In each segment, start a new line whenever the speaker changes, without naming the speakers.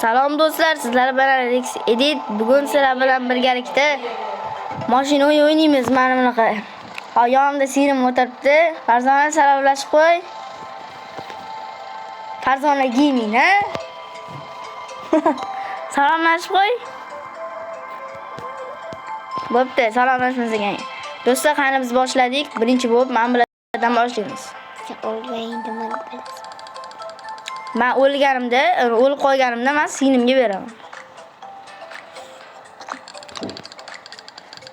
Salom do'stlar, sizlar bilan Alex Edit. Bugun sizlar bilan birgalikda mashina o'yin o'ynaymiz. Mana bunaqa. Ha, yonimda singlim o'tiribdi. Farzona salomlashib qo'y. Farzona Gaming, ha? Salomlashib qo'y. Bo'pti, salomlashamiz ekan. Do'stlar, qani biz boshladik. Birinchi bo'lib men bilan boshlaymiz.
Sen o'lganingda man bilasan.
Men o'lganimda, o'lib qolganimda men singlimga beraman.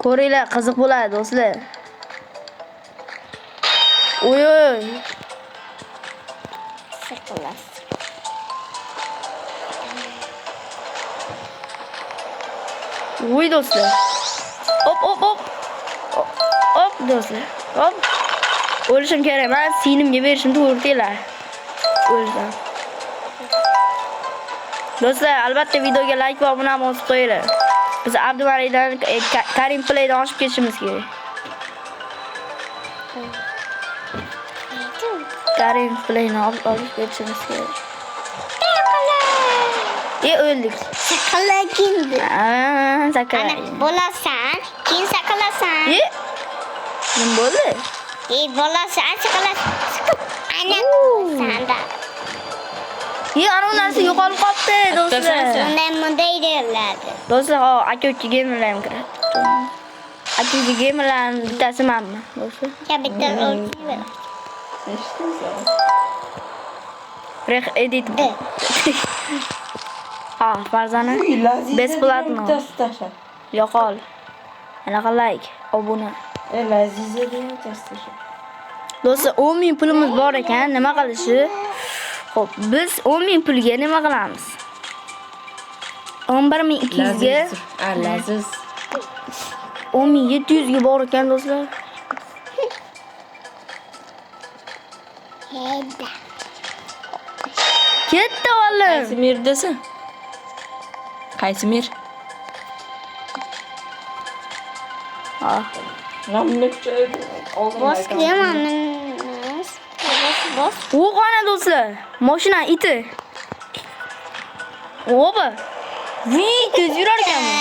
Ko'ringlar, qiziq bo'ladi do'stlar. Oy oy.
Siqilasan.
Voy do'stlar. Hop hop hop. Hop do'stlar. Hop. O'lishim kerak. Men singlimga berishim to'g'ri keladi. O'lsam. Do'stlar, albatta videoga like va obuna bosib qo'yinglar. Biz Abdumalikdan Karim Playdan oshib ketishimiz kerak. Karim Playni olib ketishimiz kerak. O'ldik.
Siqilagin.
Aa, sakra.
Ana bo'lasan, keyin siqilasan.
Nima bo'ldi?
Bo'lasan, siqilasan. Siqil. Ana sanda.
Ana narsa yo'qolib qolibdi do'stlar.
Bunday bunday deyiladi.
Do'stlar, ho, aka-uka gamerlar ham kiradi. Aka-uka gamerlarning bittasi manman, do'stlar.
Ya bitta o'lib.
Reh edit. Ha, Farzona. Bесплатно. Yo'qol. Anaqa like, obuna.
Laziza degan bittasi tashlab.
Do'stlar, 10 ming pulimiz bor ekan, nima qilishi? Xo'p, biz 10 ming pulga nima qilamiz? 11 200 ga,
Laziz.
10 700 ga bor ekan do'stlar.
Heda.
Ketdi olim.
Qaysi mirdasan? Qaysi mir?
Ha.
G'amni kuchaydi.
Bos qilaman. Bos bos.
U qana do'stlar? Mashina iti. Opa. Vi, tez yurar ekan bu.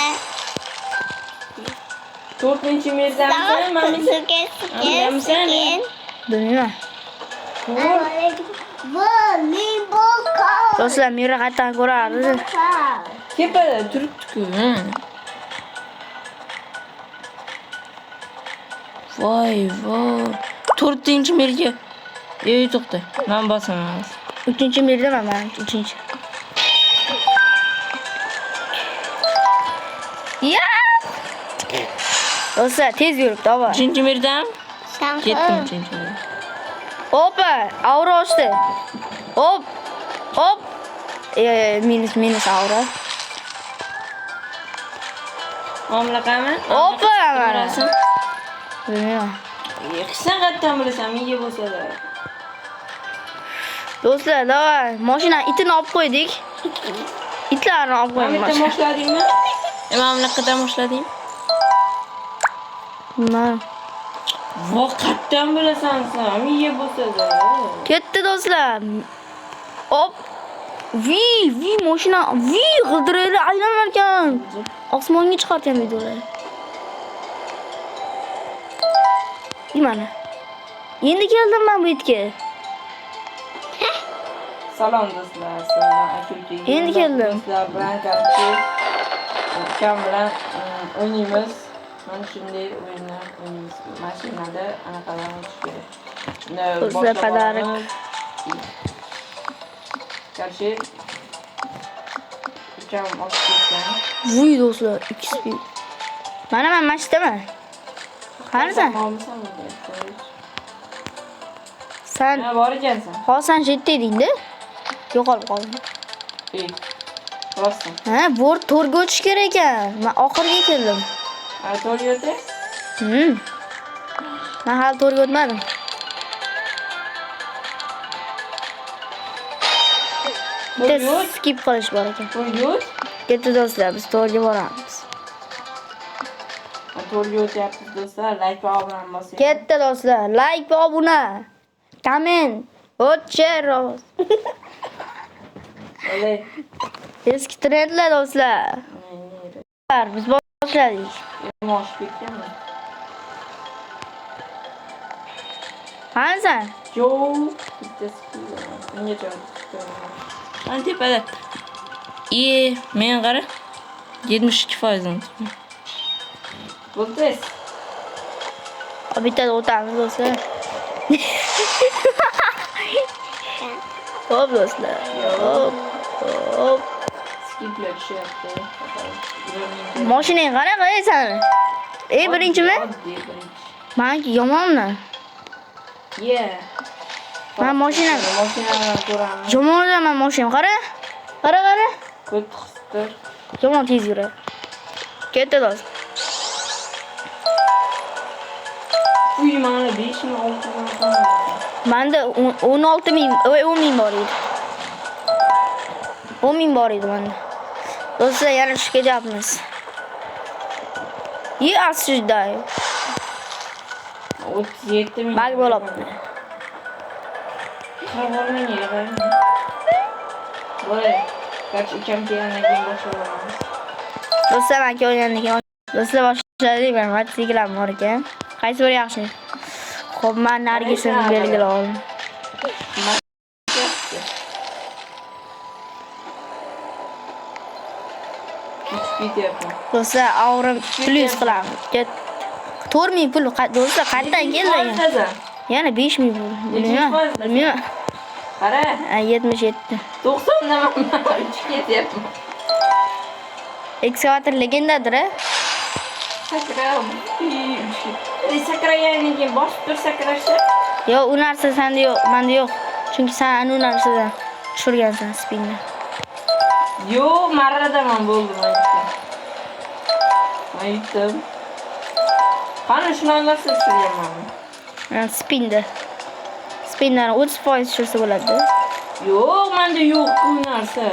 4-chi mirdamisan? Mana
Sekin sekin sekin.
Bilmayman.
Voleybol.
Do'stlar, mira qayerdan ko'rardi?
Tepada turibdi-ku. Voy, voy. 4-chi mirga. Ey, to'xta. Men bosaman hozir.
3-mirdaman men, 3-chi. Ya! Do'stlar, tez yuribdi, oba.
3-mirdam?
Sen
Ketdim 3-mirga.
Opa, aura ochdi. Hop. Hop. Minus, minus aura.
Mamlaqami?
Opa, mana. Bilmayman.
Sen qayerdan bilasan, miya bo'lsa-da.
Do'stlar, davay, mashina itini olib qo'ydik. Itlarni olib
Mana
qo'ydik.
bitta boshladingmi? Mamlaqadan boshlading?
Nima?
Vo, qayerdan bilasan sen? Miya bo'lsa-da.
Ketdi do'stlar. Hop. Vi, vi mashina, vi g'ildiraylar aylanar ekan. Osmonga chiqargan videolar. Mana. Endi keldim men bu yerga.
Salom do'stlar, sizlar aka-uka.
Endi keldim.
Do'stlar bilan karchi ukam bilan o'ynaymiz. Mana shunday o'yinlar o'ynaymiz. Mashinada anaqalarni o'tish kerak.
Do'stlar, подарок.
Karchi ukam olib ketgan.
Vuy do'stlar, XP. Mana men mashinaman. Qanisan?
Olmisan bunda?
Sen
Ha, bor ekansan.
hozir sen shu yerda eding-da. Yo'qolib qoldim.
Ey. Rostdan.
Ha, bor to'rga o'tish kerak ekan. Men oxiriga keldim.
Ha, to'rga o'tay?
Men hali to'rga o'tmadim. Bitta
To'rga o't.
skip qilish bor ekan.
To'rga o't.
Ketdi do'stlar, biz to'rga boramiz.
To'rga o'tyapmiz do'stlar. Like va obuna bosing.
Ketdi do'stlar, like va obuna. Comment. O'chir.
Olay.
Eski trendlar do'stlar. Biz boshladik.
Oshib ketganmi?
Qanisan?
Yo'q, bittasi kuydi. Ungacha Mana tepada. E, men qara. 72%. Bu tez.
Bittada o'tamiz do'stlar. Hop do'stlar. Hop. Hop.
Skiplar tushyapti.
Mashinang qanaqa ey sani? Ey birinchimi?
Oddiy birinchi.
Maniki yomonmi?
Yeah.
Man mashinam.
Mashinani ko'ramiz.
Yomon man mashinam. Qara. Qara, qara.
Ko'p qistir.
Yomon tez yuradi. Ketdi do'st.
Uy, mana 5600 qoldi.
Menda 16 ming, voy 10 ming bor edi. 10 ming bor edi menda. Do'stlar, yana tushib ketyapmiz. И осуждаю.
37 ming.
Bag bo'libdi.
Qirq olmang, yig'aymi? Voy, garchi ukam kelgandan keyin boshlayamiz.
Do'stlar, man o'ynagandan keyin do'stlar boshladik. Men mototsiklim bor ekan. Qaysi biri yaxshi? Xo'p, man narigisini belgilab oldim.
Ketdi. Uchib ketyapman.
Do'stlar, og'rim plyus qilamiz. Ket. 4000 pul do'stlar, qayerdan keldi?
Foizdasan?
Yana 5000 pul. Bilmayman.
foiz?
Bilmayman.
Qara,
Ha, 77.
90 daman uchib ketyapman.
Ekskavator legendadir, a?
Sakrab, uchib. Sakragandan keyin bosib tur sakrashni.
Yo'q, u narsa senda yo'q, menda yo'q. Chunki sen ana u narsadan tushirgansan spinni.
Yo'q, marradaman bo'ldi, men yutdim. Men yutdim. Qani shunaqa narsa tushirganman.
Ha, spinda. Spindan 30% tushirsa bo'ladi.
Yo'q, menda yo'q bu narsa.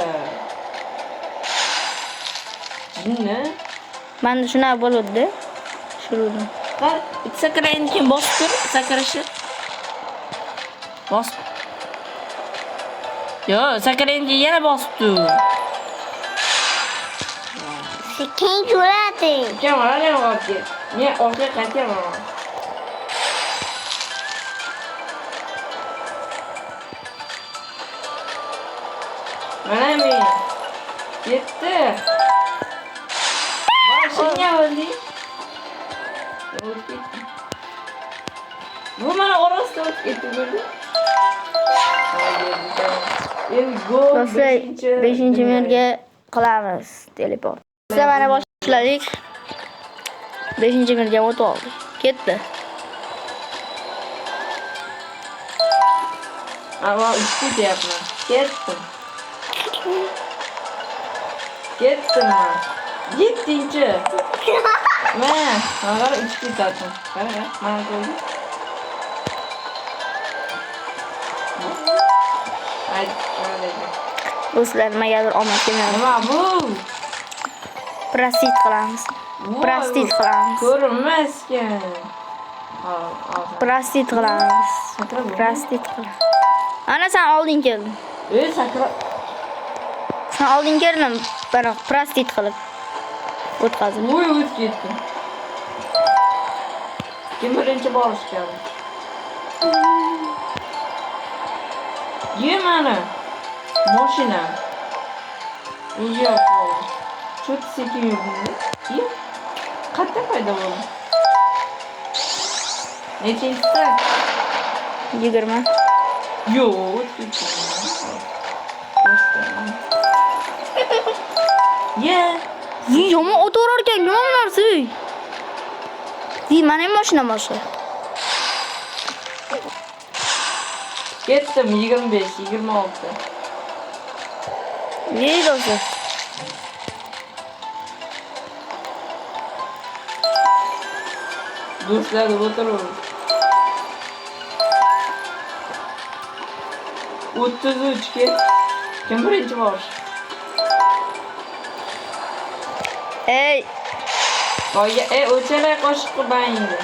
Jinni.
Menda shunaqa bo'ladi. Tushiruvdim.
Qara, bitta sakragandan keyin bosib tur, sakrashi. Bosib. Yo'q, sakragandan keyin yana bosib tur.
Sekin yuradi.
Ukam hali ham olib ket. Men orqaga qaytyapman. Mana men. Ketdi. Mashina bo'ldi. O'tib ketdi. Bu mana orasida o'tib ketdi bo'ldi. Endi go
Do'stlar, 5-minutga qilamiz teleport. Do'stlar, mana boshladik. 5-minutga o'tib oldik. Ketdi.
Avval uchib ketyapman. Ketdim. Ketdim man. 7-chi. Mana, mana uchib ketyapman. Qara, qara, mana ko'rding. Ay, mana deydi.
Do'stlar, nimagadir omad kelmadi.
Nima bu?
Простить qilamiz.
Voy,
Простить qilamiz.
Ko'rinmas ekan. Hop, hop.
Простить qilamiz.
Sakrab bo'lmaydi.
Простить qilamiz. Ana sen oldin kelding.
Ey, sakra.
Sen oldin kelding, mana простить qilib. O'tkazdim.
Voy, o'tib ketdim. Kim birinchi borishgan? Ye mana. Mashina. O'zi yo'q qoldi. Cho't sekin yurdi. Ye. Qayerda paydo bo'ldi? Nechinchisi?
20.
Yo'q, o'tib ketdim. Boshdan. Ye.
Ye, yomon o'taverar ekan, yomon narsa. Ey, mana ham mashina boshqa.
Ketdim 25, 26.
Ey do'stlar.
Do'stlar deb o'tiraveradi. 33 ket. Kim birinchi borish?
Ey,
Voy, ey, o'chalay qoshiqni bangdi.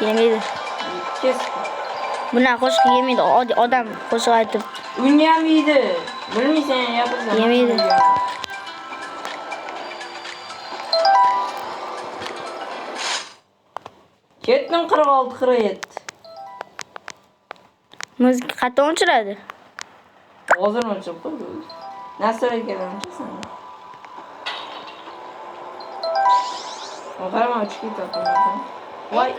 Yemaydi.
Kes.
Bunaqa qo'shiq yemaydi. Oddiy odam qo'shiq aytib
Unga ham yeydi. Bilmaysan, gapirsan.
Yemaydi.
Ketdim 46 47.
Muzika qattiq o'chiradi.
Hozir o'chib qo'ydi. Narsalar o'chasan. Qarama uchib ketyapman. Voy,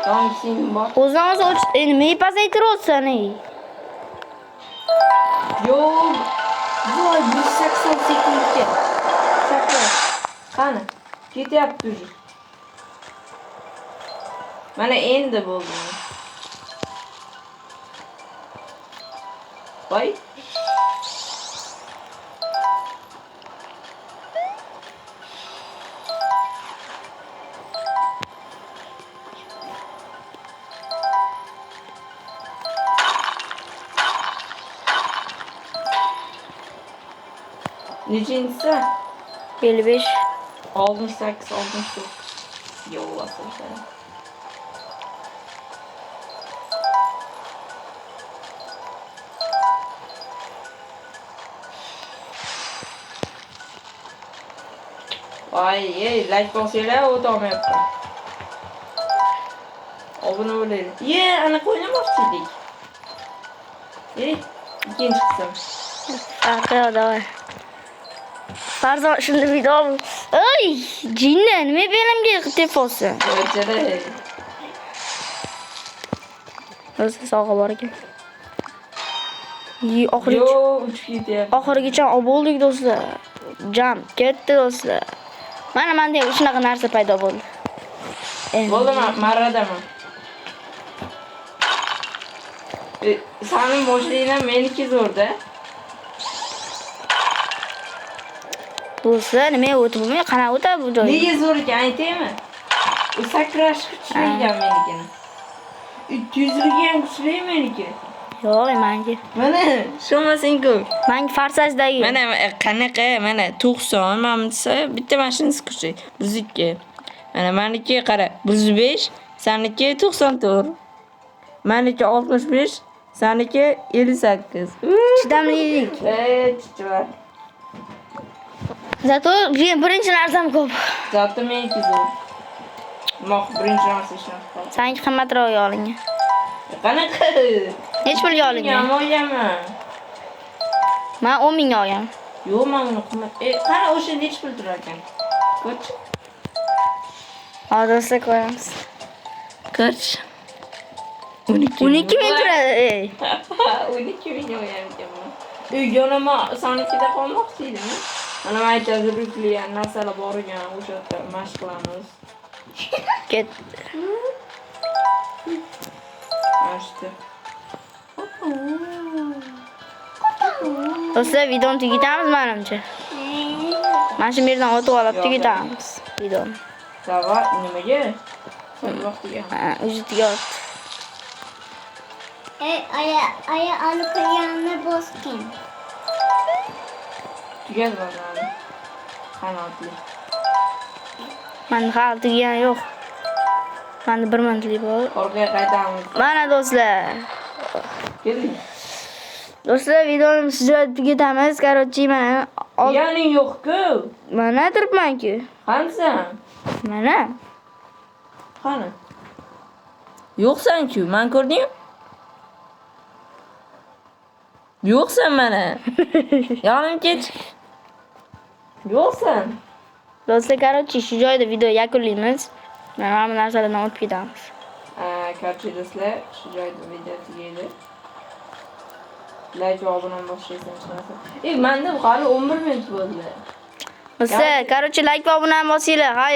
yonib singlim bor.
O'zidan o'zi o'ch, nimaga pasaytiryapsan ey?
Yo'q. Voy, 180 sekundga. Sakra. Qani? Ketyapti уже. Mana endi bo'ldi. Voy. Nechinchisi?
55.
68, 69. Yo'q, asoslar. Voy, ey, like bosinglar, o'tolmayapman. Obuna bo'laylik. Ye, anaqa o'ynamoqchi edik. Ey, ikkinchi qism.
Farqi yo'q, давай. Farzon shunda video. Ey, jinni, nima belimga tepyapsan?
O'chira.
O'zi sog'i bor ekan. Yi, oxirigacha
Yo'q, uchib ketyapti.
oxirigacha olib bo'ldik do'stlar. Jam ketdi do'stlar. Mana menda ham shunaqa narsa paydo bo'ldi. Endi
Bo'ldi, marradaman. Sani moshinang meniki zo'rda.
Do'stlar, nima o'tib bo'lmaydi? Qanaqa o'tadi bu joyga?
Nega zo'r ekan aytaymi? U sakrash kuchli ekan menikini. Tezligi ham kuchli meniki.
Yo'q, menga.
Mana, ishonmasang-ku.
Menga Forsajdagi.
Mana qanaqa, mana 90 mana bunisi bitta mashinasi kuchli. 102. Mana meniki qara, 105, saniki 94. Meniki 65, saniki 58.
Chidamlilik.
Ey, chichvar.
Зато birinchi narsam ko'p.
Зато meniki zo'r. Moq birinchi narsa ishlab qoldi.
Sanki qimmatroq olingan.
Qanaqa?
Nechi pulga olingan?
Olganman.
Men 10 mingga olganman.
Yo'q, men uni qimmat. Qara o'sha nechi pul turar ekan? Ko'rchi.
Hozir do'stlar ko'ramiz.
Ko'rchi. 12
12 ming turadi, ey.
12 ming olgan ekanman. Yana man sanikida qolmoqchi edim. Mana men aytadi, rukligan narsalar bor ekan, o'sha yerda mashq qilamiz.
Ket.
Ashti.
Do'stlar, videoni tugatamiz menimcha. Mana shu yerdan o'tib olib tugatamiz videoni.
Давай, nimaga? Soat vaqtiga.
Ha, o'zi tugayapti.
Ey, aya, aya olib qo'yganni bosgin.
Tugadi bazani. Qanotli.
Menda hali tugagani yo'q. Menda 1 minutlik bor.
Orqaga qaytamiz.
Mana do'stlar.
Keling.
Do'stlar, videoni shu joyda tugatamiz. Короче, mana
Tuganing yo'q-ku.
mana turibman-ku.
Qanisan?
Mana.
Qani? Yo'qsan-ku, men ko'rdim. Yo'qsan mana. Yonim kech. Yo'qsan.
Do'stlar, короче, shu joyda video yakunlaymiz. Mana bu narsalardan o'tib ketamiz.
Короче, do'stlar, shu joyda video tugaydi. Like va obuna bosishni chiqarsin. Menda hali 11 minut bo'ldi.
Do'stlar, короче, like va obuna bosinglar. Hay.